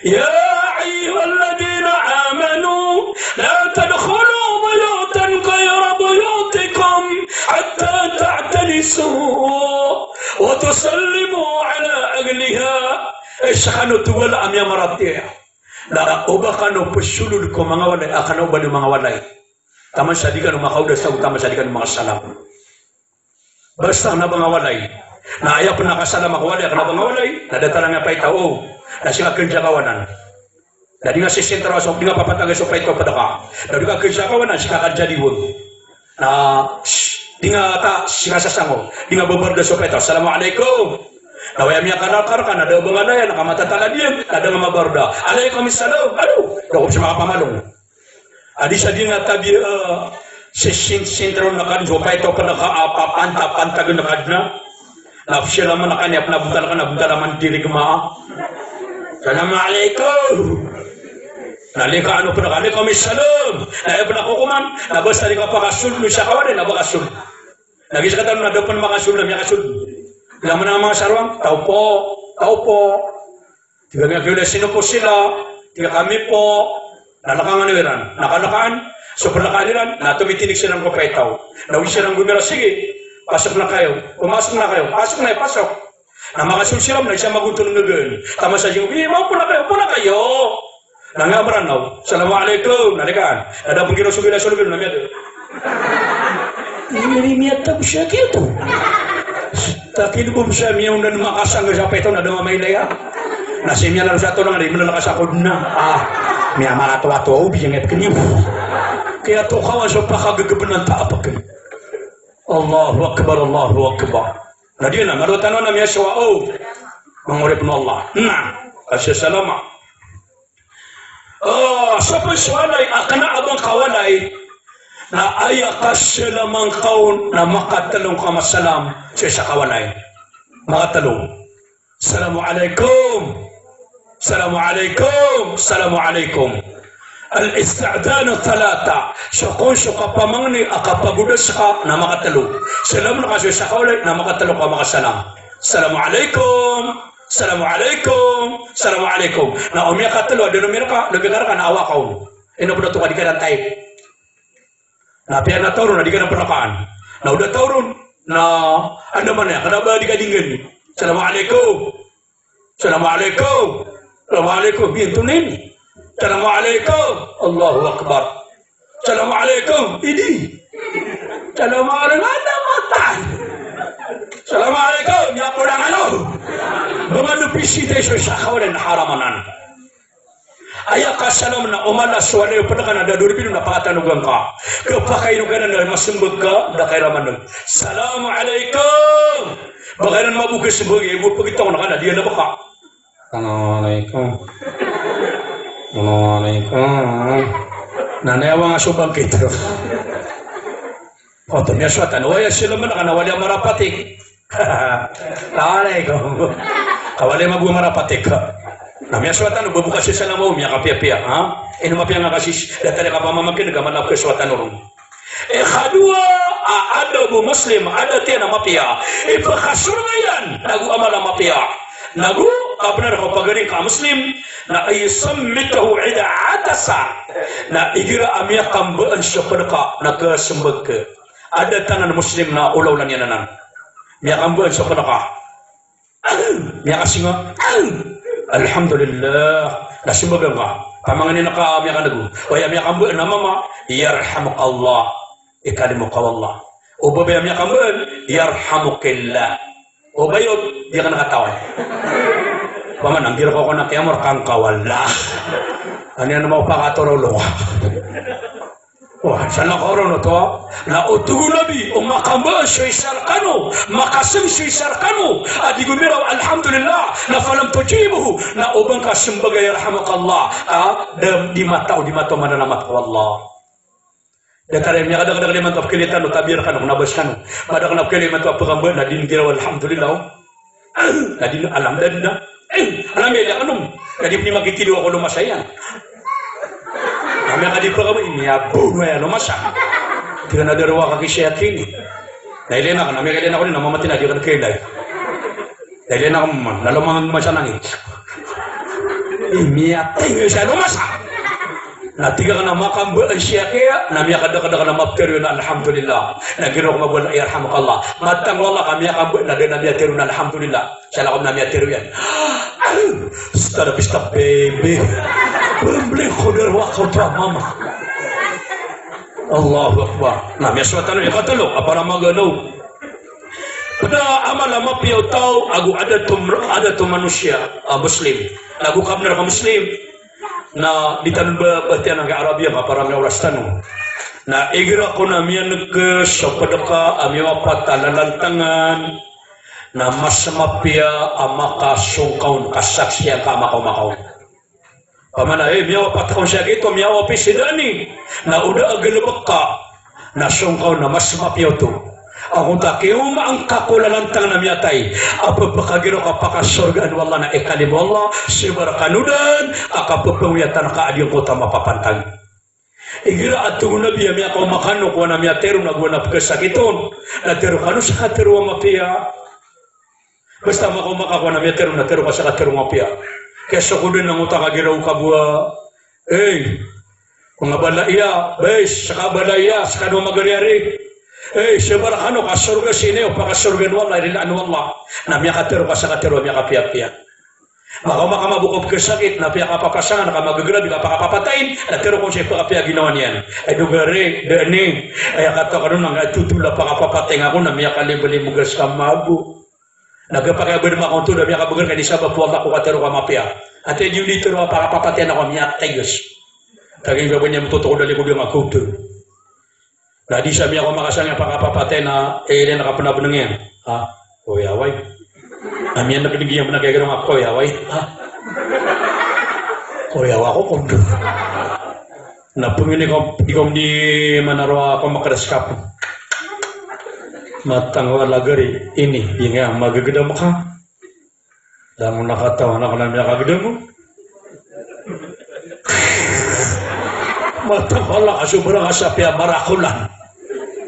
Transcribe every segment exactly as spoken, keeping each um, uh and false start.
يا أيها الذين آمنوا لا تدخلوا بيوتا غير بيوتكم حتى تعتنسوا وتسلموا على أهلها. Ay, skano, tig o Allah, a miyamaratiyaya, na o ba kano psolod ko manga walay a kna o ba niyo manga walay. Taman sa di kano makaodas ago taman sa di kano makasalam. Basta kna ba nga walay. Na aya pn a kasalam a ko walay, kna ba nga walay, na datar angka a paitaw, o. Na sii ka kndsa kawanan. Na di nga sisintro so, di nga papatagay so paitaw pd ka. Na di nga kndsa kawanan, sii ka kadjadiwg. Na, shh, di nga ta, sii ka sasango. Di nga babarda so paitaw. Assalamu alaikum. Na aya miyakalkar ka, na da o ba nga walay, na kamatatalad iyan, na da nga mabarda. Alaikum salam. Ado, da ko pn makapamalong. A di sa di nga tabi, eh, sisint-, sintro na kadn so paitaw pn ka a papanta-pantagn ka dn a. Na psalaman ka niyan, pn a bontal ka na bontal a man di rigma. Assalamu alaikum. Na lika ano pn ka, alaikum salam. Na aya pn a kokoman, na basta di ka pakasold, no sii ka walay, na pakasold. Na giya sktano na da pn makasold, na miyakasold. Lamn a manga sarwang, taw po, taw po. Tig a miyakasold, sino po sila? Tig a kami po. Na lkangan iran. Na kalkaan, so plkaan iran, na tomitindg siran ko paitaw. Na o siran gomiraw, sige, pasok na kayo. Pumasok na kayo. Pasok na, pasok. Na makasold siran, na isa magontol nggan. Taman sa sii, "Wi, mapona kayo, pona kayo." Na miyamranaw, "Assalamu alaikum," na likaan. Na da pn giraw so gila so lobin, na miyada. Ini miyata bo siya kito. Takid bo siya miyaondan makasang sa paitaw na da nga mailaya. Na sii miyalaro sa tolang, di miyalaro sa kodna. Ah, miyamarato-ato, o, biyang ep kniw. Kaya to kawan so pakagagabnan ta apa kniw. Allahu Akbar, Allahu Akbar. Na di na, maro tano na miyasowa, o. Manga oripn o Allah. Na, kasasalama. Ah, so pn so walay, a kna a ba ngka walay, na aya kasalaman ka on, na makatlo ngka masalam, so isa ka walay. Makatlo. Assalamu alaikum. Assalamu alaikum. Assalamu alaikum. Al-isti'dhan thalatha. So kon so kapamangni a kapagodas ka, na makatlo. Salam na ka so isa ka walay, na makatlo ka makasalam. Assalamu alaikum. Assalamu alaikum. Assalamu alaikum. Na o miyakatlo a da no mirka, na bikar ka na awa ka on. Ino pn oto ka di ka rantay. Na apiya na taw ron, na di ka na pn kaan. Na o da taw ron, na andamanaya iyan, kna ba di ka di nggan. Assalamu alaikum. Assalamu alaikum. Assalamu alaikum. Minto nin. Assalamu alaikum. Allahu Akbar. Assalamu alaikum. Idi. Assalamu alaikum. Anda matan. Assalamu alaikum. Niyapodangan o. Ba nga dn pisita so isa ka walay na haram anan. Aya kasalam na o mala so walay o pd ka na da doripin na pakatanogan ka. Kapakaino ka na na masmbag ka, da ka ira maneg. Assalamu alaikum. Ba ka iran mabok a smbag, e, bo pagitaw na ka na, di na baka. Assalamu alaikum. Assalamu alaikum. Na, na aya wanga so bangkit. Oto, miyasowa tano. Waya silaman ka na wali a marapatik. Assalamu alaikum. Ka wali a mago a marapatik. Na miyasowa tano, ba bo ka sisalama o miyakapiyapiya, ha? Ino mapiya nga ka sis-, datar a kapamamakin'g a mala a kasowa tano ron. Ikadowa a adab o Muslim, adat iyan a mapiya. Ipakasold iyan, nago a mala a mapiya. Nago, kabnar ko pagari ka Muslim, na an yusammitahu idha atasa. Na igira a miyakambaan so pd ka, na kasmbag ka. Adat anan a Muslim na olaola niyan anan. Miyakambaan so pd ka. Miyakasinga. Alhamdulillah. Na smbagan ka. Pamangnin ka miyakanago. Waya miyakambaan a mama, yarhamukallah. Ikalimo ka o Allah. O babay a miyakambaan, yarhamukillah. O bayo, di ka na katawan. Paman, anggir ko ko na kiyamor kangka wallah. Ani ano mo pakatorolo. Wa, sa na ka oron oto, na o tig o Nabi, o makambaan so isa rkano, makasng so isa rkano, a di gomiraw, alhamdulillah, na falam tujibuhu, na o ba ngka smbaga yarhamukallah, a, da, di mataw, di mataw manalamat ko Allah. Datar a miyakadakdakl imanto a pkhailay tano, tabiya rkano, kna ba skano. Madakl a pkhailay imanto a pkambaan, na di ngiraw, alhamdulillah. Na di, alhamdulillah. Alhamdulillah, kano. Na di pn i makitilo ako lomasa iyan. Na miyakadi pkambaan, ini a bono iyan lomasa. Tig iyan a darwa ka kisiyakini. Na ilay na ka, na miyakilay na ko di, na mamati na di ka khailay. Na ilay na ka man, na lomasa na ngit. Miyatay nga sa lomasa. Na tig akn a makamba siya kiya, na miyakadakdak na maptharo iyan a alhamdulillah. Na giraw ko mabala, yarhamukallah. Matang ko Allah ka miyakamba, na da a miyatero na alhamdulillah. Sa lakaw na miyatero iyan. Hasta la vista, baby. Bambling ko darwa ko pa, mama. Allahu Akbar. Na miyasowa tano, ikatlo, a para maganaw. Pd a amal a mapiya o taw ago adat o, adat o manosiya a Muslim. Ago kabnar ka Muslim. Na di tano ba, ba tiyan angkai Arabiya, ka para miyaoras tano. Na igira ko na miyaneg so pd ka a miyawapat a lalantangan, na mas mapiya a makasongkaw on, kasaksian ka a makaw-makaw on. Pamana, eh, miyawapat ka on sii ko, miyawapat si Dani. Na o da a galbk ka, na songkaw on na mas mapiya oto. Angkoto a kiyaoma angka ko lalantangan a miyatay a pphakagiraw ka pakasorgaan o Allah na ikalimo o Allah, sibar kano dn a kappangoyatan ka a di angkoto a mapapantag. Igira a tig o Nabi a miyakaoma kano ko anan a miyatero na go anan a pkhasakit on, na tero kano sa katero a mapiya. Basta makaoma ka ko anan a miyatero na tero ka sa katero a mapiya. Kiyasoko dn angkoto a kagiraw ka bo a, eh, manga bala iya, bes, ska bala iya, ska do magariyari. Eh, sibar kano ka sorga sii niyo, pakasorgaan o Allah, rilaan o Allah. Na miyakatero ka sa katero a miyakapiyapiya. Makaoma ka mambo ko pkhasakit, na piyakapapasangan ka, magagrabi ka pakapapatayin, na tero kon sa ipakapiya a ginawa niyan. Ay, dogari, Dani, aya kataw kano na nga totol a pakapapatay nga ako, na miyakalimbalimog a ska mambo. Na gapakay a bad makaonto da miyakabagr ka di sabap o Allah ko katero ka mapiya. Antaa i di tero a pakapapatay ako a miyatay, guys. Taging gabay niyan mototokod a likod iyan a kawtn. Na di sa miyakaoma ka sangkai a pakapapatay na, eh, iran a kapnabnng iyan. Ha? Koyaway. Na miyaneg-neg iyan pn a kagiraw nga koyaway. Ha? Koyawa ko kondo. Na pngini ko, ikom di manaro ako makadaskap. Matang wala gari ini, di nga magagdam ka. Langon a katawan ako na miyakagdam. Matang wala ka sobra ka sa piyamarakolan.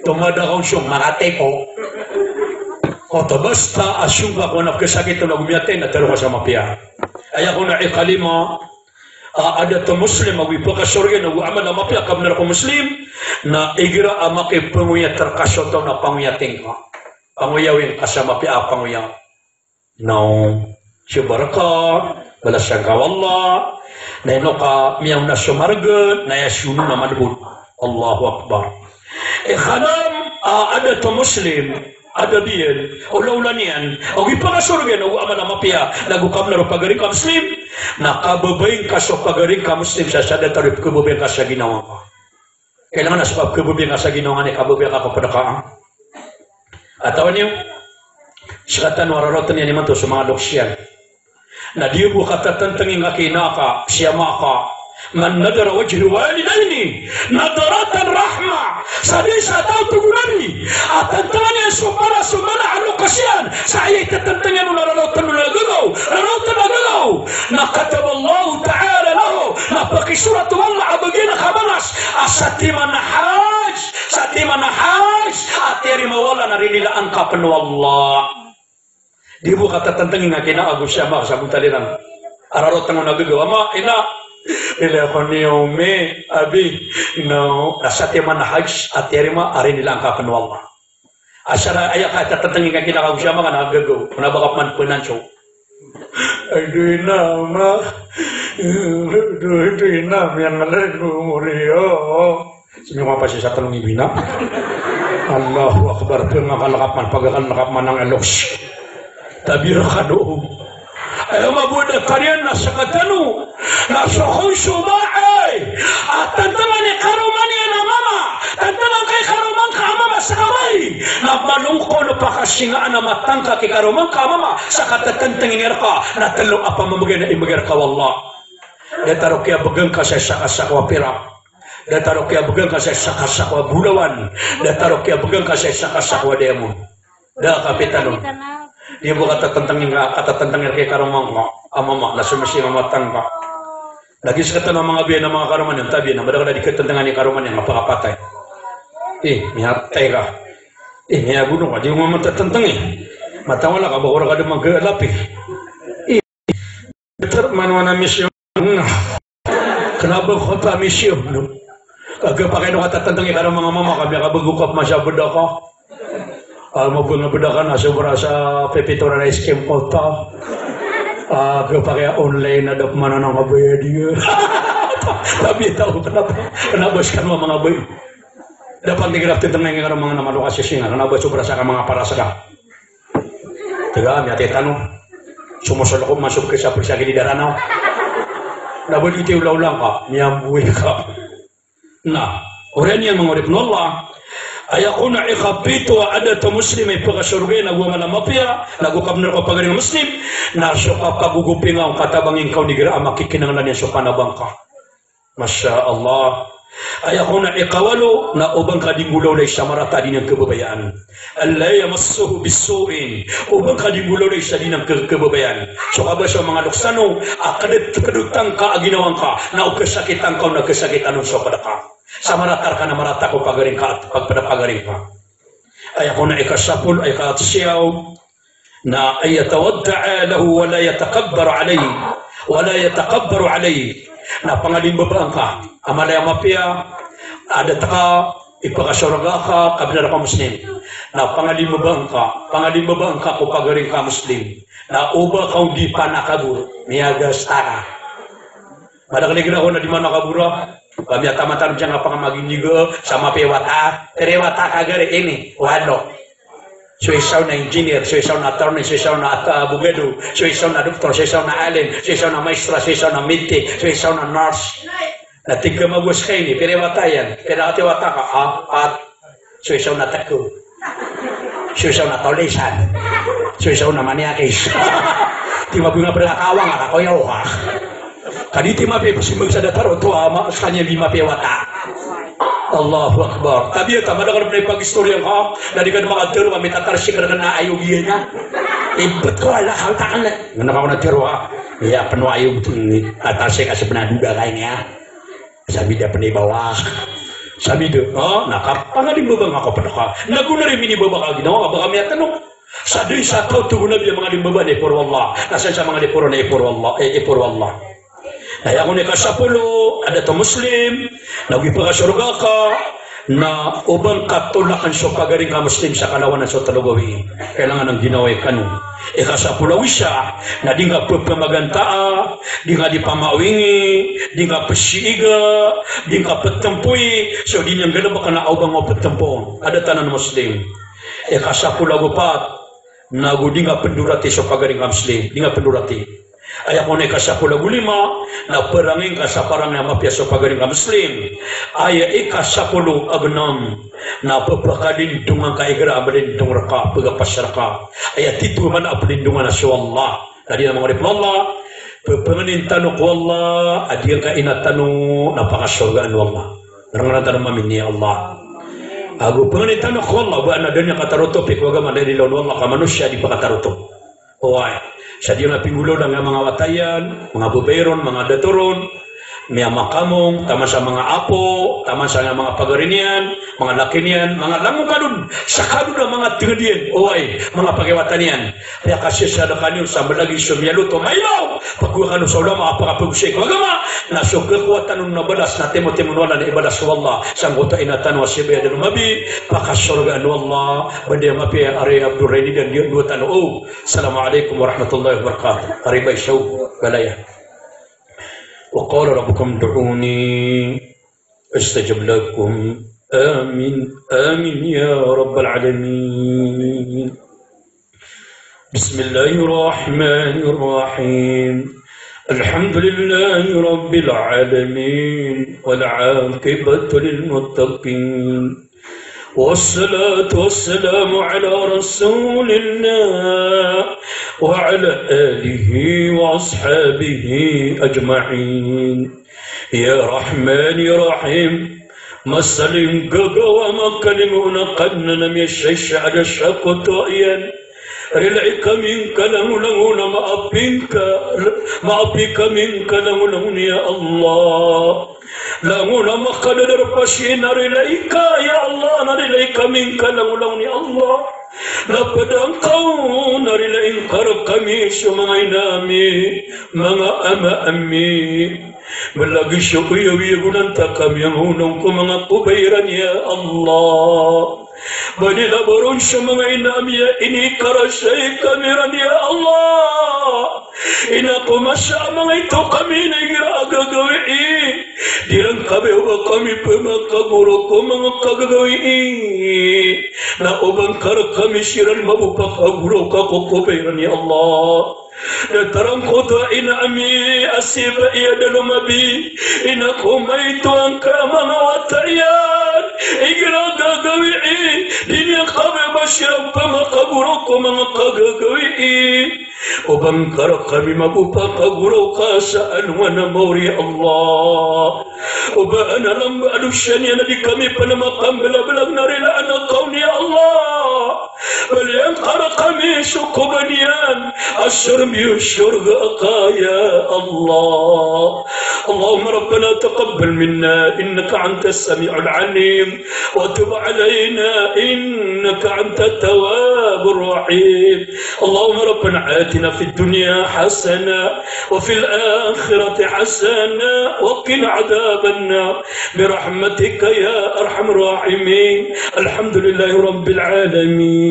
Tomada ka on so makatay ko. Oto basta a songka ko na pkhasakit on ago miyatay na tero ka sa mapiya. Aya kon a ikalima, a, adat o Muslim ago ipakasorga iyan ago amal a mapiya a kabnar ko Muslim, na igira a makipngoyat rka so taw na pangoyati ngka. Pangoyawi ngka sa mapiya a pangoyaw. Na o sibar ka, balasan ka o Allah, na ino ka miyaona so margn, na aya siyono na malbod. Allahu Akbar. Ikhanam, a, adat o Muslim, adab iyan, olaola niyan, ago ipakasorga iyan ago amal a mapiya, na go kabnar o pagari ngka Muslim, na kababaya ngka so pagari ngka Muslim sa, sa datar o pkhababaya ngka sa ginawa ngka. Kailangan a so pkhababaya ngka sa ginawa ngka na kababaya ka ko pd ka. A tawan iyo, sktano a rarota niyan imanto so manga loks iyan. Na di bo katatantngi ngka ki ina ka, si ama ka. Man nadhara wajha walidayhi nadratan rahmah. Sadn sa taw, tig o Nabi, a tantngan iyan so para so mala a loks iyan sa aya itatantng iyan on a rarota on a gagaw, rarota on a gagaw, na kataballahu ta'ala lahu, na pakisorat o Allah a ba giyanan a kabalas a satiman a hajj, satiman a hajj a tiyarima o Allah na rinilaan ka pn o Allah. Di bo katatantngi ngka ki ina ago si ama ka sa bontal iran a rarota on a gagaw, ama, ina, rilai ako niyo, mi, abi, na o, na satiman a hajj a tiyarima a rinilaan ka pn o Allah. Asar a aya katatantngi ngka ki ina ago si ama ka na gagaw, na ba ka pman pnanso. Ay, doy na, ama. Doy, doy na, miyangalay ko moriyo. Sino ka pa si sa tanong ibina? Allahu Akbar, pngakalakapan, pagkakalakapan ng elos. Tabir ka doon. Ay, mabod a kariyan na sktano. Na so khonso ba, ay, a tantngan i karoma niyan a mama, tantngan ka i karoma ngka a mama sa kabay, na malongkol o pakasingaan a matangka ki karoma ngka a mama sa katatantngin iyan rka, na tlo a pamamgay na imgay rka o Allah. Datar o kiyabgan ka sa sakasako a pirak. Datar o kiyabgan ka sa sakasako a bulawan. Datar o kiyabgan ka sa sakasako a diamond. Da a kapitan on. Di bo katatantngin ka, katatantngin ki karoma ngka a mama, na somasi a matangka. Lagid sktano a manga biya na manga karoma niyan, tabiya na, madakl a di katatantngan i karoma niyan, mapakapatay. Eh, miyatay ka. Eh, miyagono ka, di bo matatatantngin. Matawala ka, ba ko rka dn magalapi. Eh, datar man wana misyon. Kena ba ko ta misiyo, no? Kaga pakai no kata tentang ikara manga mama kami kabago kap masa bedaka. Ah, mabunga bedaka na sobra sa pepitoran na iskem kota. Ah, kaga pakai online na dap mana na kabayad iya. Tapi taw kenapa, kenapa sekan mama ngabai. Dapat digerap tentang ikara manga nama lokasi singa. Kenapa sobra sa ka manga para seka. Taga, miyatay tano. Somosolok ko masok ka sa pagsa gilid a Ranaw. Na ba di ti olaola ngka, miyamboy ka. Na, oriyan iyan manga oripn o Allah. Aya kon a ikapito a adat o Muslim a ipakasorga iyan ago a mala a mapiya, na go kabnar ko pagaring a Muslim, na so kapagogopinga on katabangin ka on igira a makikinanglan iyan so panabang ka. Masha Allah. Aya kon a ikawalo na o ba ngka di nggolawlay sa marata a di niyan kababayaan. Alla yamassahu bissu'in. O ba ngka di nggolawlay sa di niyan ka-, kababayaan. So kabasa o manga loks tano a ked-, kedotan ka a ginawa ngka, na o kasakitan ka on na kasakitan on so ked ka. Sa marata rka na marata ko pagaring ka, pag-, pagpeda pagaring ka. Aya kon a ikasapolo, aya ikasiyaw, na an yatawadda'a lahu wa la yatakabbaru alayhi, wa la yatakabbaru alayhi. Na pangalimbabaan ka a mala a mapiya a datar ka, ipakasorga ka, kabnar ka Muslim. Na pangalimbabaan ka, pangalimbabaan ka ko pagaring ka Muslim. Na o ba ka on di panakabor, miyagasta ka. Madakel igira ko na di manakabor a. Ba miyatamatan diyang a pangamagindiga sa mapiya i wata, pira i wata ka gari ini, walo. So isa on na engineer, so isa on na attorney, so isa on na at-, abogado, so isa on na doktor, so isa on na alim, so isa on na maestra, so isa on na minti, so isa on na nurse. Na tig ka magowas ka ini, pira i wata iyan, pira i wata ka, apat. So isa on na teko. So isa on na tolisan. So isa on na maniyakis. Di mabinga pira kawang a kakoyaw ka. Ka di ti mapiya i pesimbag sa datar oto a ma-, sekaniyan di mapiya i wata. Allahu Akbar. Tabiya ta, madakel pn a ipagistoriya ngka, na di ka di makatero ka mitatarsik rka na ayo giya niyan. Ibet ko ala ka otak na. Ngena ka ko na tero ka. Iya, peno ayo betul ini. Tatarsik ka sa pn a doda ka ini a. Sa mida pn i bawa. Sa mida, ha? Na ka, pangalimbabaan ka ko ped ka. Na go na ri minibabaa ka ginawa ka, ba ka miyatano. Sa di sa taw togo na biya mangalimbabaa na iporo o Allah. Na sa sa mangalimbabaa na iporo o Allah, eh, iporo o Allah. Na aya kon a ikasapolo, adat o Muslim, na go ipakasorga ka, na o ba ngka tolaken so pagaring ka Muslim sa kalawanan so telo gawii. Kailangan a ginawa i kano. Ikasapolo ago isa, na di ngka pepamagantaa, di ngka di pamaawingi, di ngka pesiiga, di ngka petempoy, so di niyan galebeken a o ba ngka petempo. Adat anan a Muslim. Ikasapolo ago pat, na go di ngka pendorati so pagaring ka Muslim, di ngka pendorati. Aya kon a ikasapolo ago lima, na perangi ngka sa parang a mapiya so pagaring ka Muslim. Aya ikasapolo ago nem, na pepakalindongan ka igira a malindong rka, pegapas rka. Aya tito man a pelindongan na so Allah. Na di na mangorip o Allah, pepengenin tano ko Allah a di ngka ina tano na pakasorgaan o Allah. Rengeran tano mamin, ya Allah. Ago pengenin tano ko Allah, ba na da niyan katarotop i ko agama, na ilawan o Allah ka manosiya di pakatarotop. Oway. Sa di na pinggolawla nga manga wata iyan, manga babay ron, manga dato ron, miyamakamong, taman sa manga apo, taman sa manga pagari niyan, manga laki niyan, manga langon ka don, sa ka don a manga tenged iyan, oway, manga pakiwata niyan. Piyakasisada kaniyo sa malagid so miyaloto, mailaw, pagowa kano sa ulama a pakapagosay ko agama, na so kakowa tano na balas na timotimo o Allah na ibalas o Allah sangkoto a ina tano a si Abay Adan Mabi, pakasorgaan o Allah, ba di a mapiya ari Abdul Rainidan di a dowa tano. O. Assalamu alaikum warahmatullahi wabarakatuh. Ari Bay Saw, Galaya. Wa qala rabbukum ud'uni astajib lakum. Amin. Amin ya rabbal alamin. Bismillahirrahmanirrahim. Alhamdulillahi rabbil alamin. Wal aqibatu lil muttaqin. Wassalatu wassalamu ala Rasulillah wa ala alihi wa ashabihi ajma'in. Ya Rahman ya Rahim, masaling gagawa makalingon a kanan a miyasaisa a da sa koto iyan. Rilai kami ngka langolangon a maapi ngka, maapi kami ngka langolangon ya Allah. Langon a makadadarpa sii na rilai ka ya Allah, na rilai kami ngka langolangon ya Allah. Na pd angka on a rilaan ka rkami so manga ina ami, manga ama ami. Mlagid so oyagoyag o nanta kami a maonong ko manga kobay iran, ya Allah. Ba di labaw ron so manga ina ami a inikarasay kami ran, ya Allah. Ina ko masa a mangaito kami na igira a gagawii, di ran kabaya o ba kami pmakagoro ko manga kagagawii. Na o ba ngka rkami siran mabopakagoro ka ko kobay iran, ya Allah. Datar angkoto a ina ami a sii ba aya da lomabi, ina ko maito angka manga wata iyan, igira gagawii, di niyan kabaya ba siran pmakagoro ko manga kagagawii. O ba ngka rkami mabopakagoro ka sa alongan a maori, ya Allah. O ba adn a lamba a dosa niyan a di kami pn makamblablag na rilaan ka on, ya Allah. Baloy angka rkami so kobay niyan a sorbiyo sorga ka, ya Allah. اللهم ربنا تقبل منا إنك أنت السميع العليم وتب علينا إنك أنت التواب الرحيم. اللهم ربنا آتنا في الدنيا حسنة وفي الآخرة حسنة وقنا عذاب النار برحمتك يا أرحم الراحمين. الحمد لله رب العالمين.